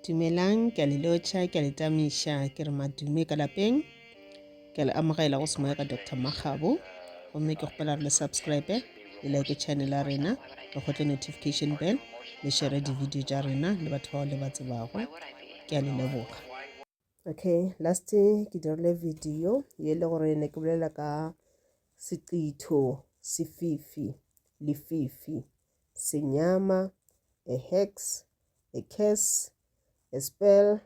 Dumelang, ke a le lotšha, ke a le tamiša, ke re madume ka lapeng. Ke a le amogela go Semoya ka Doctor Makgabo. Gomme ke kgopela re le subscribe, le like channel ya rena, le kgotle notification bell, le share di-video tša rena le batho bao le ba tsebago. Ke a le leboga. Okay, last ke dirile video ye le gore ne ke bolela ka seqitho, sefifi, lefifi, senyama, a hex, a curse, a spell,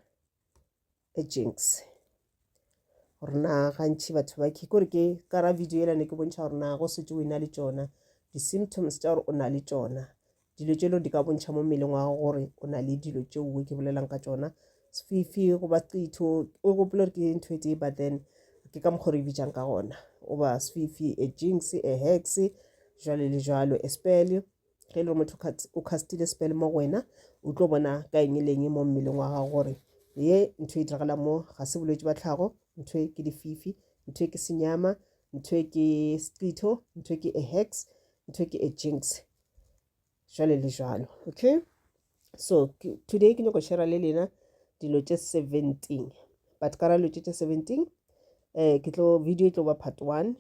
a jinx. Gore na gantši batho ba ke kore ke ka ra video yela ne ke bontšha gore na go setse o ena le tšona di-symptoms tša gore o na le tšona Dilo tše di ka bontšha mo mmeleng wa gago gore o na le dilo tšeo ke bolelang ka tšona. Sefifi goba qitho, o gopole gore ke ntho e tee but then ke ka mokgwa re e bitšang ka gona. Goba sefifi, a jinx, a hex, jwalo le jwalo. A spell, ge e le gore motho o castile spell mo go wena, o tlo bona ka eng le eng mo mmeleng wa gago gore ye ntho e diragalang mo ga se bolwetši ba tlhago, ntho e ke lefifi, ntho e ke senyama, ntho e ke seqitho, ntho e ke a hex, ntho e ke a jinx. Jwale le jwalo. Okay, so today ke nyako share le lena dilo tše 17, but ka ra dilo tše tše 17 eh ke tlo video e tlo ba part 1,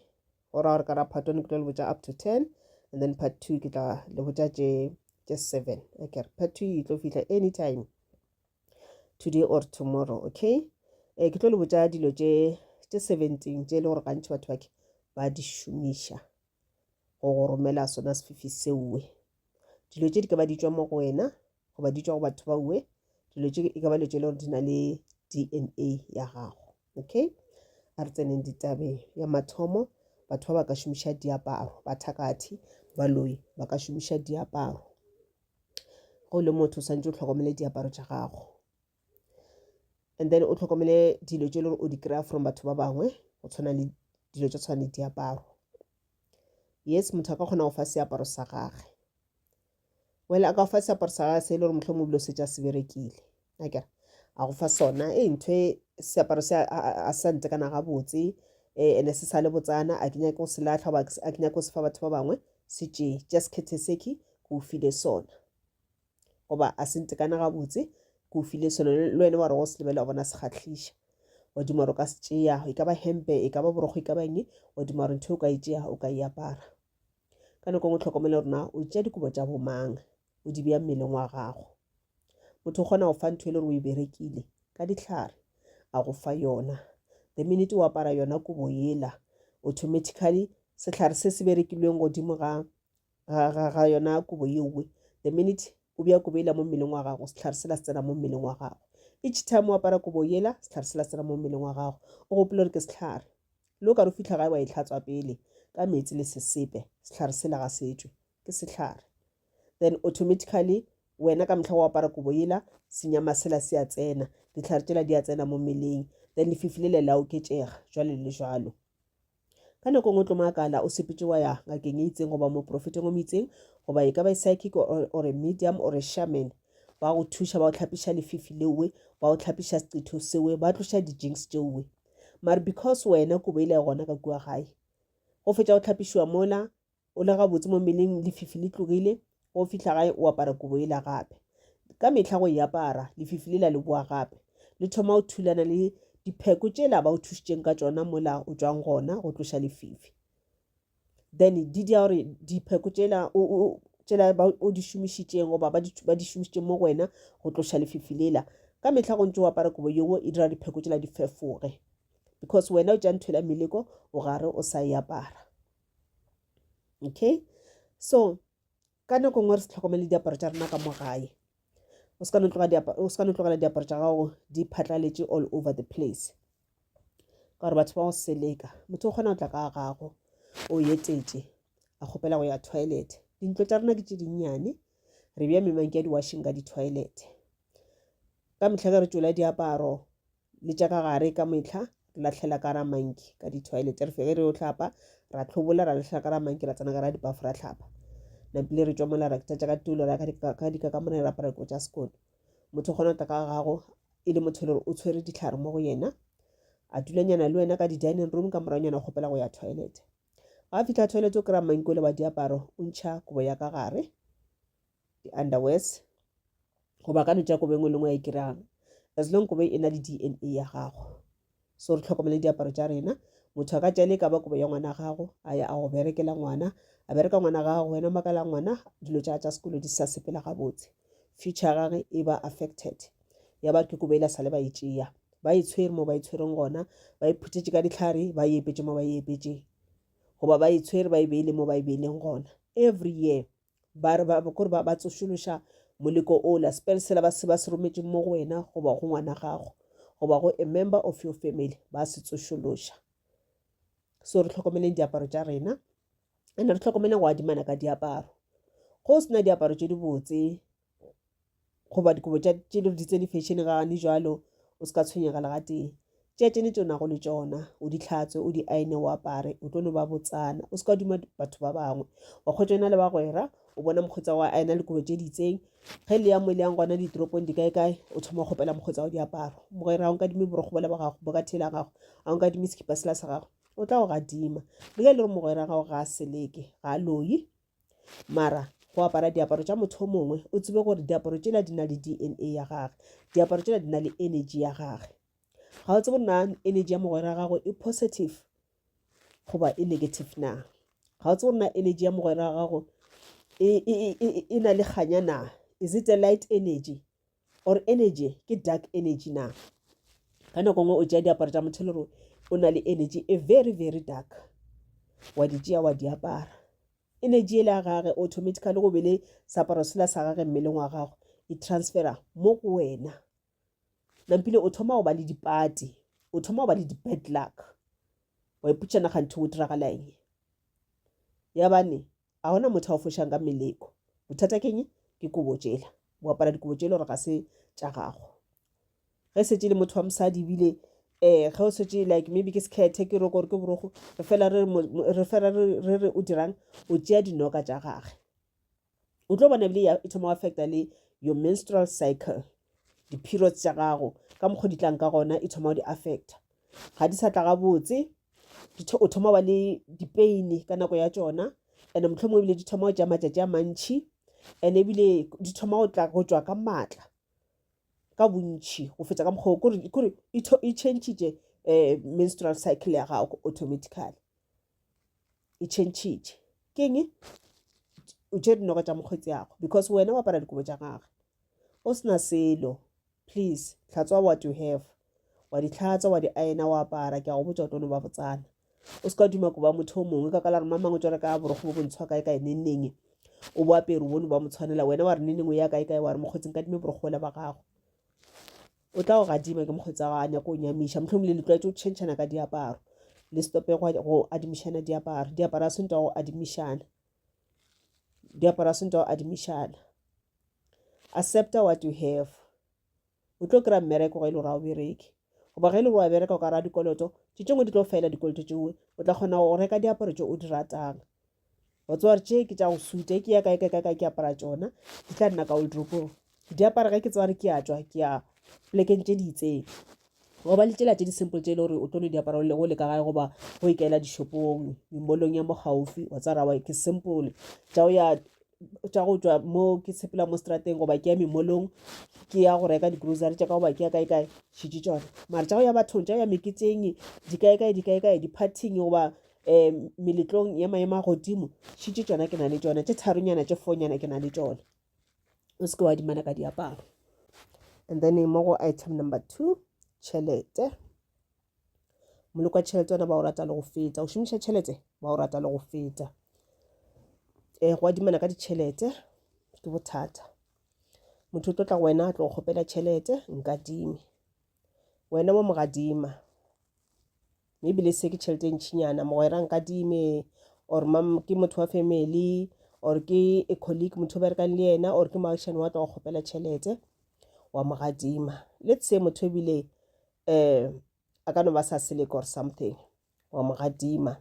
go ra gore ka ra part 1 ke tlo le botša up to 10, and then part 2 ke tla le botša tše tše 7. Okay, part 2 e tlo fihla anytime today or tomorrow. Okay, eh ke tlo le botša dilo tše tše 17 tše e le gore gantši batho ba ke ba di šomiša go go romela sona sefifi seowe. Dilo tše di ka ba di tšwa mo go wena goba di tšwa go batho ba uwe. Dilo tše e ka ba dilo tše e le gore di na le DNA ya gago. Okay, a re tseneng ditabeng. Ya mathomo, batho ba ba ka šomiša diaparo, bathakathi, baloi ba ka šomiša diaparo. Ge o le motho o swanetše o hlokomele diaparo tša gago. And then o hlokomele dilo tše e le gore o di kry-a from batho ba bangwe, go tshwana le dilo tša tshwana le diaparo. Yes, motho a ka kgona go fa seaparo sa gage. Well, a ka fa seaparo sa gage se e le gore mohlomongwe o bile o šetše a se berekile. Akere a go fa sona, e ntho e seaparo se a sa ntekana gabotse, ene se sa le botsana, a ke nyake go se lahla goba a ke nyake go se fa batho ba bangwe, se tšee, just courtesy ke o file sona. Goba a se ntekane gabotse, ke o file sona, le wena wa re go se lebelela wa bona se kgahliša, wa duma gore o ka se tšea, e ka ba hempe, e ka ba borokgo, e ka ba eng, wa duma gore ntho e o ka e tšea o ka e apara. Ka nako e nngwe tlhokomela gore na o tšea dikobo tša bomang, o di bea mmeleng wa gago. Motho o kgona go fa ntho e le gore o e berekile ka dihlare, a go fa yona. The minute o apara yona kobo yela, automatically sehlare se se berekilweng godimo ga ga, ga, ga yona kobo yeowe, the minute o bea kobo yela mo mmeleng wa gago, sehlare sela se tsena mo mmeleng wa gago. Each time o apara kobo yela, sehlare sela se tsena mo mmeleng wa gago. O gopole gore ke sehlare. Le o ka re o fihla gae wa e hlatswa pele ka meetse le sesepe, sehlare sela ga se tšwe. Ke sehlare. Then automatically wena ka mehla o apara kobo yela, senyama sela se a tsena, dihlare tšela di a tsena mo mmeleng, then lefifi lele la oketšega, jwalo le jwalo. Ka nako e nngwe o tlo makala o sepetše wa ya ngakeng e itseng goba moprofeteng o mo itseng goba e ka ba e psychic or, or a medium or a shaman, ba go thuša ba go hlapiša lefifi leowe, ba go hlapiša seqetho sewe, ba tloša di-jinx tšeowe. Mare because wena kobo e le gona ka kua gae, go fetša go hlapišiwa mola O le gabotse mo mmeleng, lefifi le tlogile, ge o fihla gae o apara kobo yela gape. Ka mehla go e apara, lefifi lela le boa gape. Le thoma go thulana le dipheko tšela ba o thušitšeng ka tšona mola o tšwang gona go tloša lefifi. Then di dia gore dipheko tšela o, o, tšela ba o di šomišitšeng goba ba di, ba di šomišitšeng mo go wena go tloša lefifi lela. Ka mehla go ntše o apara kobo yeo e dira dipheko tšela di fefoge. Because wena o tša ntho yela meleko o gare o sa e apara. Okay, so ka nako nngwe re se tlhokomele diaparo tša rena ka mo gae. O se ka no tlogela diaparo tša gago di phatlaletše all over the place, ka gore batho ba go seleka. Motho o kgona go tla ka gago o etetše a kgopela go ya toilet. Dintlo tša rena ke tše dinnyane, re bea memanki ya di-washing ka di-toilet. Ka mehla ge re tšola diaparo le tša ka gare ka mehla re lahlela ka ra manki ka di-toilet. Re fege re yo hlapa, ra hlobola, ra lahlela ka ra manki, ra tsena ka ra dipafo ra hlapa. Napile re tšwa mola ra tša ka tulo, ra ka dika ka mona ra apara dikobo tša sekolo. Motho o kgona go tla ka gago e le motho e le gore o tshwere dihlare mo go yena, a dulanyana le wena ka di-dining room ka moragonyana o kgopela go ya toilet. Ga a fihla toilet o kry-a manki ole wa diaparo o ntšha kobo ya ka gare, di-underwears. Goba ka no tšea kobo e nngwe le nngwe a e kry-ang as long kobo e na le D_N_A ya gago. So re hlokomele diaparo tša rena. Motho a ka tšea le e ka ba kobo ya ngwana gago a ya a go berekela ngwana, a bereka ngwana gago wena o makala ngwana dilo tša tša sekolo di sa sepela gabotse. Future ya gage e ba affected. Ya ba ke kobo e la sale ba e tšea. Ba e tshwere mo ba e tshwereng gona, ba e phuthetše ka dihlare, ba e epetše mo ba e epetšeng. Goba ba e tshwere ba e beile mo ba e beileng gona. Every year ba re ba kore ba ba tsošološa moleko ola spell sela ba se ba se rometšeng mo go wena goba go ngwana gago goba go a member of your family ba se tsošološa. So re hlokomeleng diaparo tša rena and re hlokomeleng go adimana ka diaparo. Go o sena diaparo tše dibotse goba dikobo tša tše le di tsene fashion ga gane jwalo o se ka tshwenyega le gatee. Tšea tšene tše o nago le tšona o di hlatswe o di aene o apare o tlo no ba botsana o se ka duma batho ba bangwe wa kgwetša o na le bagwera o bona mokgotsa wa aena dikobo tše di itseng ge le ya mo le yang gona ditoropong di kae kae o thoma go kgopela mokgotsa wa diaparo mogwera ga o nkadime borokgo bola ba gago bo ka thela gago ga o nkadime sekhipa sela sa gago o tla go gadima le ge e le gore mogwera gago ga a seleke ga a loyi Mara go apara diaparo tša motho o mongwe, o tsebe gore diaparo tšela di na le DNA ya gage, diaparo tšela di na le energy ya gage. Ga o tsebe gore na energy ya mogwera wa gago e positive goba e negative na. Ga o tsebe gore na energy ya mogwera wa gago e, e, e, e, e na le kganya na. Is it a light energy or energy ke dark energy na? Ka nako nngwe o tšea diaparo tša motho e le gore o na le energy e very very dark, wa di tšea wa di apara. Energy yela ya gage automatically go be le seaparo sela sa gage mmeleng wa gago e transfera mo go wena. Nampile o thoma go ba le dipati, o thoma go ba le di-bad luck. Wa ipotša na kganthe go diragala eng? Ya bane ga gona motho a o fošang ka meleko. Bothata ke eng? Ke kobo tšela. O apara dikobo tšela gore ga se tša gago. Ge setše le motho wa mosadi ebile um ge o setše like maybe ke sekhethe ke roko gore ke borogo re fela re re fela re re o dirang o tšea dinoka tša gage o tlo bona ebile e thoma go affecta le your menstrual cycle di-periods tša gago ka mokgwa di tlang ka gona e thoma go di affecta ga di sa tla gabotse o thoma ba le di-pain ka nako ya tšona and mohlomongwe ebile di thoma go tšea matšatši a mantšhi and ebile di thoma go tla go tšwa ka maatla ka bontši go feta ka mokgwa kore kore e changitše um menstrual cycle ya gago automatically e changitše ke eng o tšere dinoka tša mokgotsi yago because wena o apara dikobo tša gage o sena selo please tlhatswa what you have wa di tlhatswa wa di aena wa apara ke a go botša o tlo no ba botsana O se ka duma ko ba motho o mongwe ka ka la re mamang o tšwa reka borokgo bo bontshwa kae kae neng neng o bo apere o bone ba mo tshwanela wena wa re neng neng o ya kae kae wa re mokgotsi nkadime borokgo bola ba gago o tla go gadima ke mokgotsi wa gago a nyaka go nyamiša mohlomong le le tlwaetše go tšhentšhana ka diaparo le stope go adimišana diaparo diaparo a sentwa go adimišana diaparo a sentwa go adimišana accepta what you have O tlo kry-a mmereko ge e le gore ga o bereke. Goba ge e le gore wa bereka o ka ra dikoloto, tše tšengwe di tlo fela dikoloto tšeoe, o tla kgona go reka diaparo tše o di ratang. Wa tseba gore tše ke tša go suta, ke ya kae kae kae kae ke apara tšona, di tla nna ka wardrobe-ong. Ke di apara ge ke tseba gore ke a tšwa ke ya polekeng tše di itseng. Goba le tšela tše di simple tše e le gore o tlo no di apara go le ka gae goba go ikela dishopong, mallong ya mo gaufi, wa tseba gore aowa ke simple. Tša go ya tša go tšwa mo ke sepela mo strateng goba ke ya memolong ke ya go reka di-grocery tša ka goba ke ya kae kae šetše tšona mara tša go ya bathong tša go ya meketeng dikae-kae dikae-kae di-partying goba um meletlong ya maemo a godimo šetše tšona ke na le tšona tše tharonyana tše fournyana ke na le tšona o se ke wa dimana ka diaparo and then mo go item number 2 tšhelete Moloko wa tšhelete ona ba o rata le go feta. Go šomiša tšhelete ba o rata le go feta. Um go adimana ka ditšhelete ke bothata. Motho o tlo tla go wena a tlo go kgopela tšhelete nkadime. Wena wa mo gadima. Maybe le se ke tšhelete e ntšhinyana mogwera nkadime or mam ke motho wa family or ke a colleague motho o berekang le yena or ke moagišani wa tlo go kgopela tšhelete wa mo gadima. Let's say motho ebile um a ka no ba sa seleke or something wa mo gadima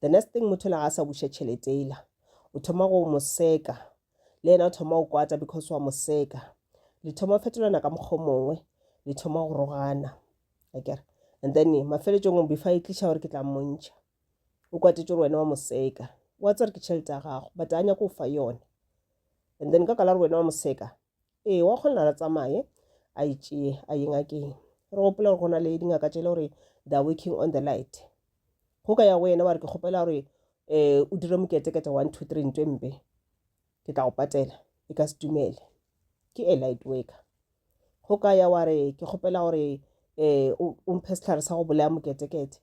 the next thing motho la ga a sa buša tšhelete ela o thoma go mo seka le yena o thoma go kwata because wa mo seka le thoma go fetolana ka mokgwa o mongwe le thoma go rogana akere and then mafeletšong before e tliša gore ke tla mmontšha o kwatetše gore wena wa mo seka wa tseba gore ke tšhelete ya gago but a nyako go fa yona and then ka kala gore wena wa mo seka. Ee, wa kgona re tsamaye a e tšee a ye ngakeng. Re gopola gore go na le dingaka tše le gore they are working on the light. Go ka ya go yena wa re ke kgopela gore um o dire moketekete 1 2 3 ntwe mpe ke tla go patela e ka se dumele. Ke a light worker. Go ka ya wa re ke kgopela gore um o mphe sehlare sa go bolaya moketekete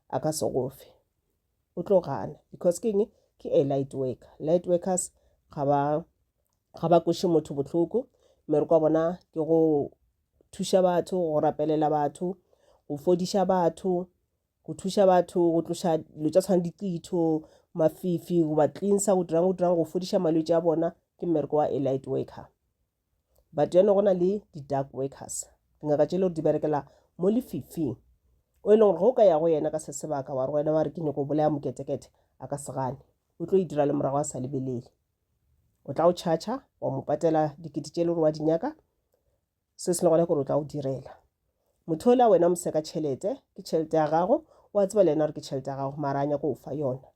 a ka se go fe. O tlo gana because ke eng? Ke a light worker. Light workers ga ba ga ba kweše motho bohloko. Mmereko wa bona ke go thuša batho, go rapelela batho, go fodiša batho, go thuša batho go tloša dilo tša tshwana diqitho, mafifi, go ba cleansa, go dirang, go dirang, go fodiša malwetši a bona. Ke mmereko wa a light worker. But jaanong go na le di-dark workers, dingaka tše e le gore di berekela mo lefifing, o e leng gore ge o ka ya go yena ka se sebaka wa re wena wa re ke nyako bolaya moketekete, a ka se gane, o tlo e dira le morago a sa lebelele. O tla o charger wa mo patela dikete tše e le gore wa di nyaka, se se le gona ke gore o tla o direla. Motho ola wena o mo seka tšhelete, ke tšhelete ya gago, wa tseba le yena gore ke tšhelete ya gago, mara a nyako o fa yona.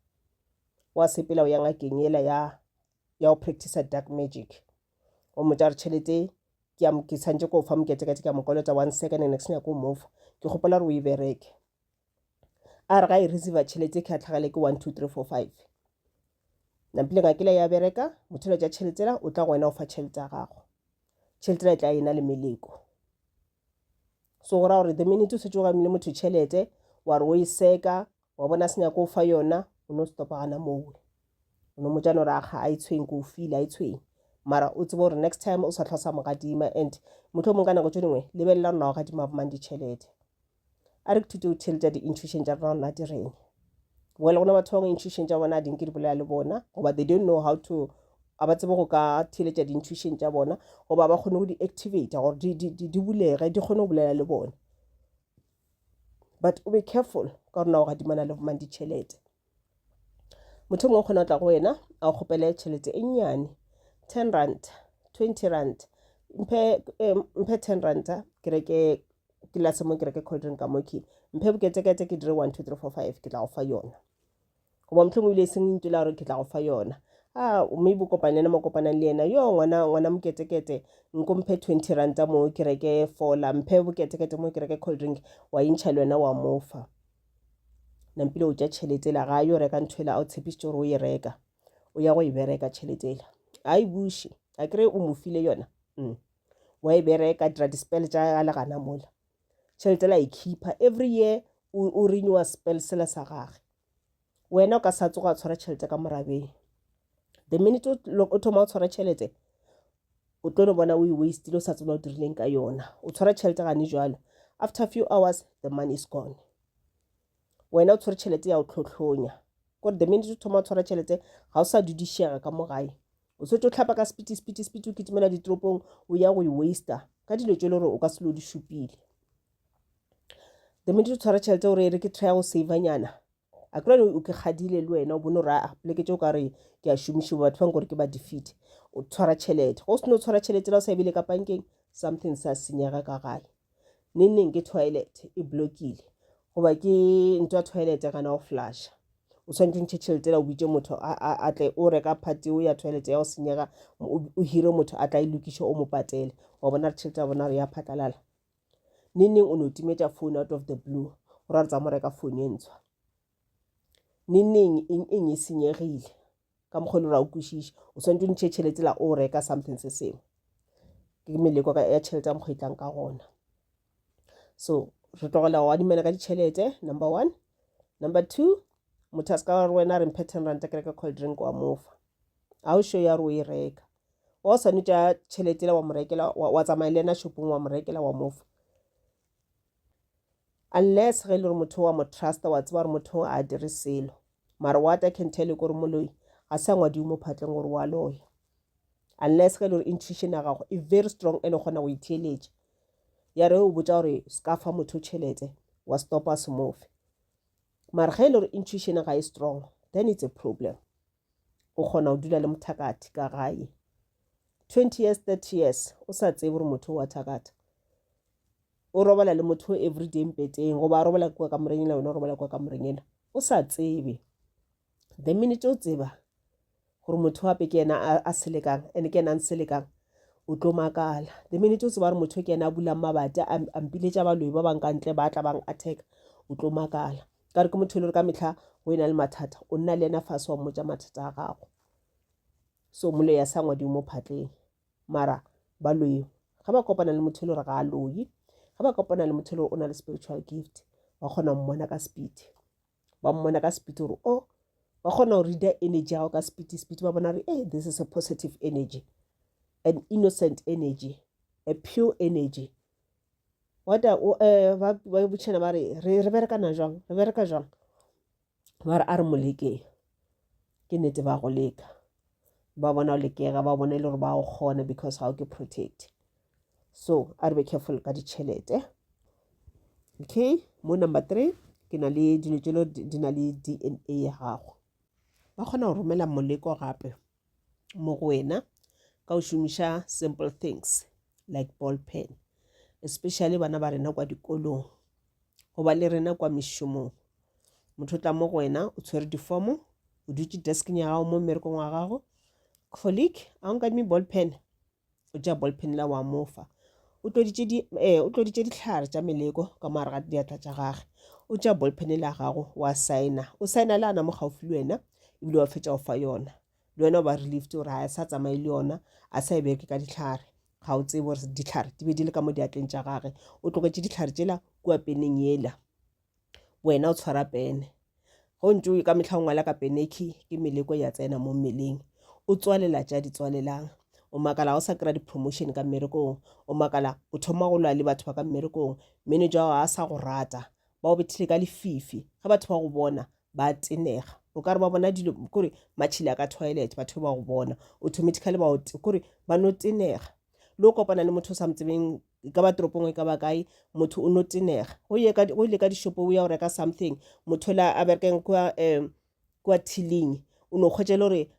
Wa sepela o ya ngakeng yela ya ya go practice dark magic. O mmotša gore tšhelete ke ya ke tshwanetse ko fa moketekete ke a mo kolota one second and ke se nyako mo fa. Ke kgopela gore o e bereke. A re ga e receiver tšhelete ke a tlhagele ke 1 2 3 4 5. Nampile ngakela ya bereka, motho tša tšhelete la o tla go wena o fa tšhelete ya gago. Tšhelete la e tla ena le meleko. So go ra gore the minute o setse o gamile motho tšhelete wa re o e seka wa bona se nyako o fa yona o no stopa gana mowe. O no motša no re aga a e tshweng ke o file a e tshweng. Mara o tsebe gore next time o sa tlhosa sa mo gadima and mohlomong ka nako tše dingwe lebelela gore na o gadima bomang ditšhelete. A re ke thute go theeletša di-intuition tša rena rena di reng. Well gona batho ba bangwe intuition tša bona a di nke di bolela le bona goba they don't know how to a ba tsebe go ka theeletša di-intuition tša bona goba ba kgone go di activate gore di, di, di, di bulege di kgone go bolela le bona. But o be careful ka gore na o gadimana le bomang ditšhelete. Motho mongwe o kgona go tla go wena a go kgopele tšhelete e nnyane 10 rand 20 rand mphe mphe 10 ranta ke reke ke lase mo ke reke cold drink ka mo ke mphe boketekete ke dire 1 2 3 4 5 ke tla go fa yona goba mohlomongwe ebile e seng ntula gore ke tla go fa yona a maybe o kopane le mo kopanang le yena yo ngwana ngwana moketekete nko mphe 20 ranta mo ke reke fola mphe boketekete mo ke reke cold drink wa intšha le wena wa mofa Nampile o tša tšhelete ela ga a yo reka ntho ela a o tshepišitše gore o e reka o ya go e bereka tšhelete ela a e buše a kry o mo file yona mm. wa e bereka dira di-spell tša le gana mola tšhelete ela e keeper every year o renewa spell sela sa gage wena o ka sa tsoga tshwara tšhelete ka morabeng the minute o thoma o tshwara tšhelete o tlo no bona o e wastile o sa tsebe o dirileng ka yona o tshwara tšhelete gane jalo after few hours the money is gone wena o tshwere tšhelete ya o tlhotlhonya kore the minute o thoma o tshwara tšhelete ga o sa dudišega ka mo gae o setse o tlhapa ka sepiti sepiti sepiti o kitimela ditoropong o ya go e waster ka dilo tše le gore o ka se lo di šupile the minute o tshwara tšhelete gore e re ke try go saveanyana A kry o ke kgadile le wena o bone gore a poleke tše o ka re ke a šomišiwa batho ba nkore ke ba defeat o tshwara tšhelete go se no tshwara tšhelete la o sa ebile ka bankeng something sa senyega ka gae neng neng ke toilet e blockile goba ke ntwa toilet gana o flasha o tshwanetse ntšhe tšhelete la o bitše motho a tle o reka part eo ya toilet ya go senyega o hire motho a tla e lokiše o mo patele wa bona re tšhelete ya bona re ya phatlalala Neng neng o no timetša phone out of the blue o ra re tsa mo reka phone e ntshwa. Neng neng eng eng e senyegile ka mokgwa le ra o kwešiša o swanetše o ntšhe tšhelete la o reka something se sengwe. Ke meleko ya tšhelete ya mokgwa e tlang ka gona. So re tlogela go adimela ka ditšhelete number one. Number two motho a se ka re wena re mphe 10 ranta ke reka cold drink wa mofa. A o sure ya re o e reka. Wa o sa tša tšhelete la wa mo rekela wa tsamaya le yena shopong wa mo rekela wa mofa. Unless ge e le gore motho wa mo trusta wa tseba gore motho a dire selo. Mara what I can tell you gore moloi ga se a ngwadiwe mo phatleng gore wa loya. Unless ge e le gore intuition ya gago e very strong and o kgona go itheeletša. Ya re o botša gore se ka fa motho tšhelete wa stopa se mofe. Mara ge e le gore intuition ga e strong then it's a problem. O kgona go dula le mothakathi ka gae 20 years 30 years o sa tsebe gore motho wa thakatha. O robala le motho everyday mpeteng goba a robala kua kamoreng ena wena o robala kua kamoreng ena o sa tsebe. The minute o tseba gore motho gape ke yena a selekang and ke yena a nselekang. O tlo makala. The minute o tseba gore motho ke yena a bulang mabati a mpiletša baloi ba bang ka ntle ba tla bang attack, o tlo makala. Ka re ke motho e le gore ka mehla go e na le mathata, o nna le yena fase wa mmotša mathata a gago. So moloi a sa ngwadiwe mo phatleng. Mara baloi ga ba kopana le motho e le gore ga a loye, ga ba kopana le motho e le gore o na le spiritual gift, ba kgona go mmona ka speed. Ba mmona ka speed gore o oh, ba kgona go reader energy ya gago ka speed speed ba bona gore hey, this is a positive energy, an innocent energy, a pure energy. What a, eh, ba ba botšhana ba re re berekana jwang, re bereka jwang? Ba re a re mo lekeng. Ke nnete ba go leka. Ba bona o lekega, ba bona e le gore ba go kgona because ga o ke protect. So, a re be careful ka ditšhelete. Okay, mo number 3 ke na le dilo tšelo di na le DNA ya gago. Ba kgona go romela moleko gape mo go wena ka go šomiša simple things like ball pen, especially bana ba rena kwa dikolong goba le rena kwa mešomong. Motho o tla mo go wena o tshwere difomo, o dutše deskeng ya gago mo mmerekong wa gago, colleague a o nkadime ball pen, o tšea ball pen la wa mo fa. O tloditše di eh o tloditše dihlare tša meleko ka mo gare ga diatla tša gage. O tšea ball pen la gago wa saena, o saena le ana mo gaufi le wena ebile wa fetša o fa yona. Le wena o ba relieved gore ga a sa tsamaye le yona, a sa e bereke ka dihlare. Ga o tsebe gore dihlare di be di le ka mo diatleng tša gage. O tlogetše dihlare tšela kua peneng yela. Wena o tshwara pene. Ge o ntše ka mehla o ngwala ka penekhi, ke meleko ya tsena mo mmeleng. O tswalela tša di tswalelang. O makala ga o sa kry-a di-promotion ka mmerekong. O makala o thoma go lwa le batho ba ka mmerekong. Manager wa gago ga a sa go rata. Ba go bethile ka lefifi. Ge batho ba go bona ba tenega. O ka re ba bona dilo kore matšhila a ka toilet batho ba go bona. Automatically ba kore ba no tenega. Le o kopana le motho o sa mo tsebeng e ka ba toropong e ka ba kae motho o no tenega go ye ka go ile ka dishopo o ya go reka something motho la a berekang kua um kua tilling o no kgwetša le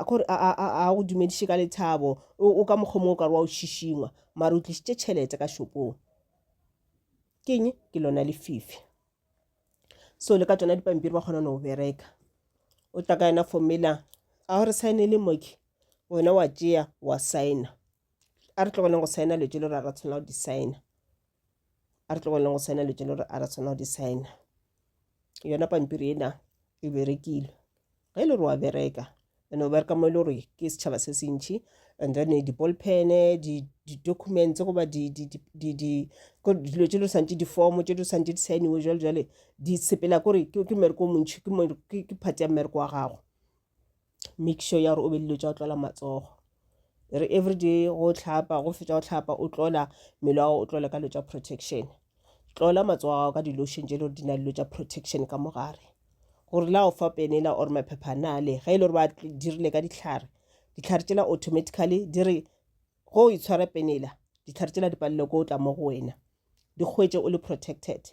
gore a go dumediše ka lethabo o ka mokgwa mongwe o ka re wa o šišingwa mara o tlišitše tšhelete ka shopong ke eng ke lona lefifi so le ka tšona dipampiri ba kgona no bereka o tla ka yona formula a gore saenele moki wena wa tšea wa saena A re tlogeleng go saena dilo tše le gore a ra tshwanela go di saena. A re tlogeleng go saena dilo tše le gore a ra tshwanela go di saena. Yona pampiri ena e berekile. Ge e le gore wa bereka and o bereka mo e le gore ke setšhaba se se ntši and then di-ball pen di-documents goba dilo tše di santše di-form tše di santše di saeniwe jwale jwale di sepela kore ke mmereko o montši ke part ya mmereko wa gago. Make sure ya gore o be le dilo tša go tlola matsogo. E re everyday go hlapa, go fetša go hlapa o tlola mmele wa gago o tlole ka dilo tša protection. Tlola matsogo a gago ka di-lotion tše le gore di na le dilo tša protection ka mo gare. Gore la o fa pene la or maphepha nale ge e le gore ba dirile ka dihlare, dihlare tšela automatically di re go o itshwara pene la, dihlare tšela di palelwe ke go tla mo go wena. Di hwetše o le protected.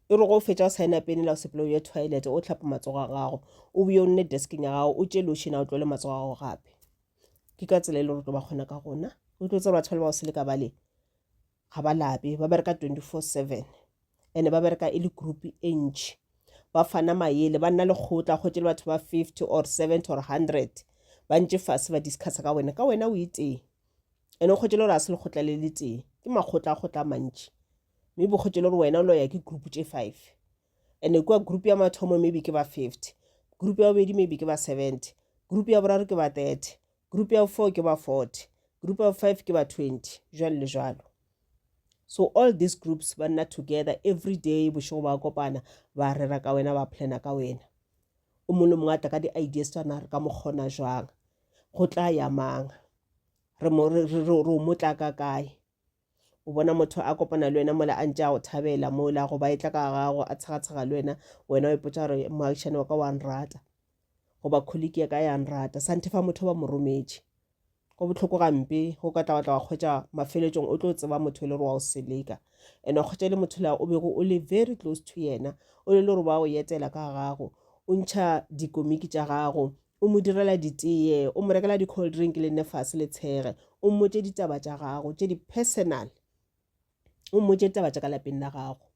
E re go fetša go saena pene la o sepele o ye toilet o hlape matsogo a gago o boye o nne deskeng ya gago o tše lotion a o tlole matsogo a gago gape. Ke ka tsela e le gore tlo ba kgona ka gona. O tlo tseba batho ba le ba go seleka bale ga ba lape ba bereka 24/7 and ba bereka e le group e ntši ba fana maele ba nna lekgotla kgotse le batho ba 50 or 70 or 100 ba ntše fase ba discussa ka wena ka wena o itee ene o kgotse le gore a se lekgotla le le tee ke makgotla a kgotla a mantši maybe o kgotse le gore wena o loya ke group tše five and kua group ya mathomo maybe ke ba 50 group ya bobedi maybe ke ba 70 group ya boraro ke ba 30 group ya four ke ba 40 group ya five ke ba 20 jwalo le jwalo so all these groups ba nna together every day bošego ba kopana ba rera ka wena ba plana ka wena o mongwe le mongwe a tla ka di-ideas tswana re ka mo kgona jwang go tla ya mang re mo re re re mo tla ka kae o bona motho a kopana le wena mola a ntše a go thabela mola goba e tla ka gago a tshegatshega le wena wena o ipotša gore moagišane wa ka wa nrata goba colleague ya ka ya nrata santhe fa motho ba mo rometše go bohloko gampe go ka tla wa tla wa kgwetša mafeletšong o tlo tseba motho e le gore wa o seleka and wa kgwetša e le motho la o bego o le very close to yena o le le gore ba go etela ka gago o ntšha dikomiki tša gago o mo direla diteye, o mo rekela di-cold drink le nne fase le tshege, o mmotše ditaba tša gago tše di-personal, o mmotše ditaba tša ka lapeng la gago.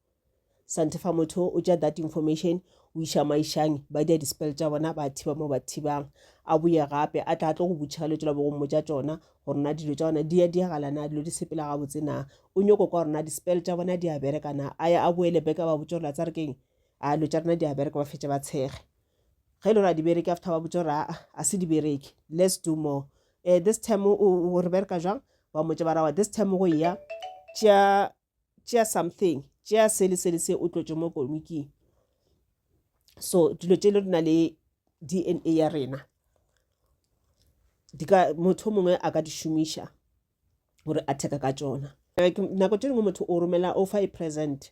Santhe fa motho o tša that information o iša maišang ba dia di-spell tša bona ba thiba mo ba thibang a boye gape a tla tlo go botšha dilo tšela bo go mmotša tšona gore na dilo tša bona di a diagala na dilo di sepela gabotse na o nyoko kwa gore na di-spell tša bona di a bereka na a ya a boele back a ba botša gore la tsa re keng a dilo tša rena di a bereka ba fetše ba tshege ge e le gore a di bereke after ba botša gore aa a se di bereke let's do more um this time o re bereka jwang ba mmotša ba rawa this time go eya tšea tšea something tšea se le se le se o tlotše mo komiking so dilo tše le re na le D_N_A ya rena di ka motho mongwe a ka di šomiša gore a theka ka tšona nako tše dingwe motho o romela o fa e present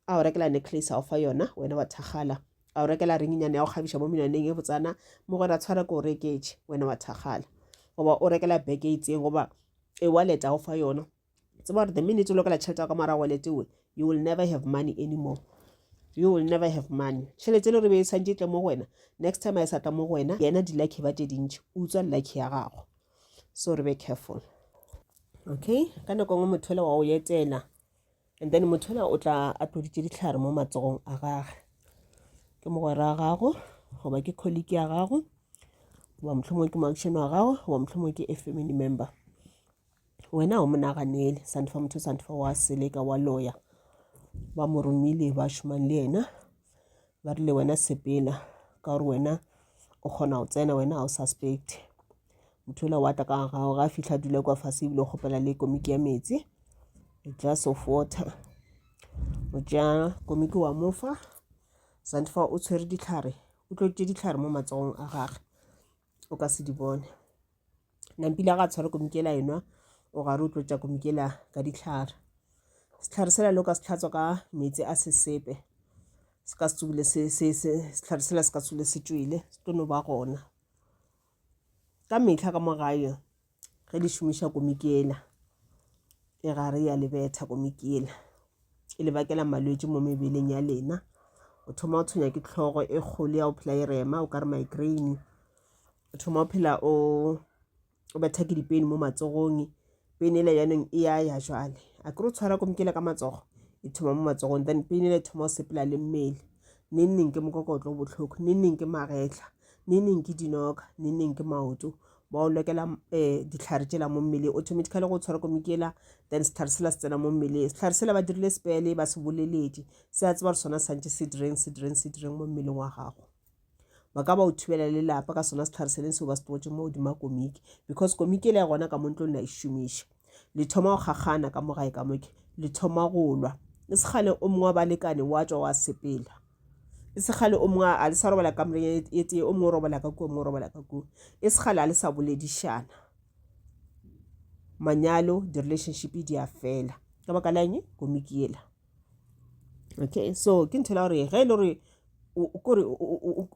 a o rekela necklace a o fa yona wena wa thakgala a o rekela ringnyane ya go kgabiša mo menwaneng e botsana mogwera tshwara ke o reketše wena wa thakgala goba o rekela beke e itseng goba e wallet a o fa yona tseba gore the minute o lokela tšhelete ya ka morago wallet ewe you will never have money anymore you will never have money tšhelete e le gore be e swantše e tle mo go wena next time a e sa tla mo go wena yena di-lucky ba tše dintši o utswa lucky ya gago so re be careful okay ka nako nngwe motho ola wa o etela and then motho ola o tla a tloditše dihlare mo matsogong a gage ke mogwera wa gago goba ke colleague ya gago goba mohlomongwe ke moagišane wa gago goba mohlomongwe ke a family member Wena o mo naganele sanfa motho sanfa wa seleka wa loya ba mo romile ba šomang le yena ba rile wena sepela ka gore wena o kgona go tsena wena ga o suspect motho ola wa tla ka gago ga a fihla dula kwa fase ebile o kgopela le komiki ya metsi a glass of water o tšea komiki wa mofa sanfa o tshwere dihlare o tloditše dihlare mo matsogong a gage o ka se di bone Nampile ga a tshware komiki ela enwa o gare o tlotša komiki ela ka dihlare. Sehlare sela le o ka se hlatswa ka meetse a sesepe se ka se tsubile se se se sehlare sela se ka tsubile se tšwele se tlo no ba gona. Ka mehla ka mo gae ge le šomiša komiki ela e gare ya le betha komiki ela e le bakela malwetši mo mebeleng ya lena. O thoma o tshwenya ke hlogo e kgolo ya go phela e rema o ka re migraine. O thoma o phela o o betha ke dipeni mo matsogong peni ele jaanong e ya ya jwale a kere o tshwara komikela ka matsogo e thoma mo matsogong then peni ele e thoma go sepela le mmele neng neng ke mokokotlo o bohloko neng neng ke magetla neng neng ke dinoka neng neng ke maoto ba o lokela um dihlare tšela mo mmeleng automatically go tshwara komikela then sehlare sela se tsena mo mmeleng sehlare sela ba dirile spele ba se boleletše se a tseba gore sona santše se direng se direng se direng mo mmeleng wa gago Ba ka ba o thubela le lapa ka sona sehlare se leng seo ba se tlogotše mo godimo ga komiki because komiki ele ya gona ka mo ntlong la e šomiša. Le thoma go kgakgana ka mo gae ka moke, le thoma go lwa. E se kgale o mongwe wa balekane wa tšwa wa sepela. E se kgale o mongwe a le sa robala kamoreng e tee, o mongwe o robala ka kua, o mongwe o robala ka kua. E se kgale a le sa boledišana. Manyalo, di-relationship di a fela. Ka baka la eng? Komiki yela. Okay, so ke ntho e la gore ge e le gore kore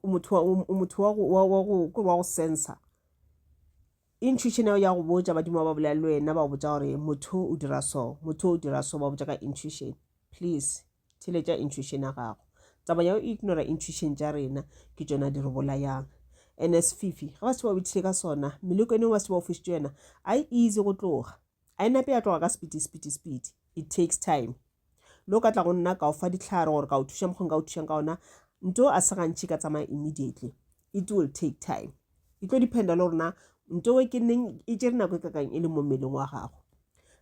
motho motho wa go wa go kore wa go sensa intuition ya ya go botša badimo ba bolela le wena ba go botša gore motho o dira so motho o dira so ba botša ka intuition please theletša intuition ya gago taba ya go ignora intuition tša rena ke tšona di re bolayang and sefifi ga ba se ba bethile ka sona meleko ene ba se ba o fošitše yona a e easy go tloga a e nape ya tloga ka speedy speedy speedy it takes time Le o ka tla go nna ka o fa dihlare gore ka o thuša mokgwa nka o thušang ka ona, nto a se gantši ka tsamaya immediately. It will take time. E tlo dependa le gore na nto e ke neng e tšere nako e kakang e le mo mmeleng wa gago.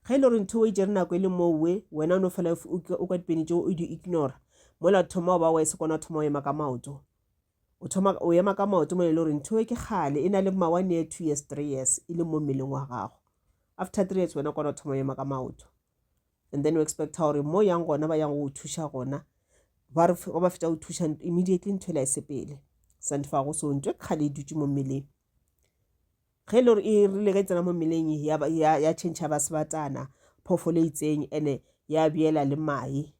Ge e le gore ntho e tšere nako e le mowe, wena o no fela o kwa dipeni tšeo o di ignora, mola o thoma o ba worse kona o thoma o ema ka maoto. O thoma o ema ka maoto mo e le gore ntho e ke kgale e na le ma one year, 2 years, 3 years e le mo mmeleng wa gago. After 3 years wena kona o thoma o ema ka maoto. And then o expecta gore mo yang gona ba yang go thuša gona ba re ba fetša go thuša immediately ntho ela e sepele santifago so ntho e kgale e dutše mo mmeleng ge e le gore e rile ge e tsena mo mmeleng ya, ya, ya change ba sebatana phoofolo e itseng ene ya beela le mae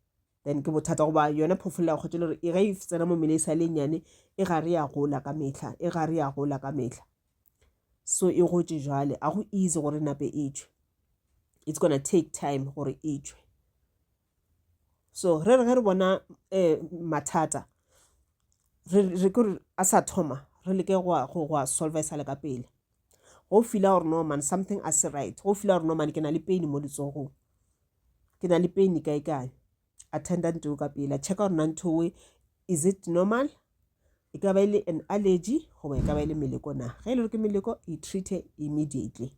then ke bothata goba yona phoofolo ya kgotsa le gore ge e tsena mo mmeleng e sa le nnyane e gare ya gola ka mehla e gare ya gola ka mehla so e gotše jwale a go easy gore nape e tšwe it's gonna take time gore e tšwe so re re ge re bona um mathata re re kore a sa thoma re leke go go go a solve e sa le ka pele go feel-a gore no man something a se right go feel-a gore no man ke na le pain mo letsogong ke na le pain kae kae. Attenda ntho ka pela. Checka gore na ntho e is it normal? E ka ba e le an allergy goba e ka ba e le meleko na? Ge e le gore ke meleko, e treat-e immediately.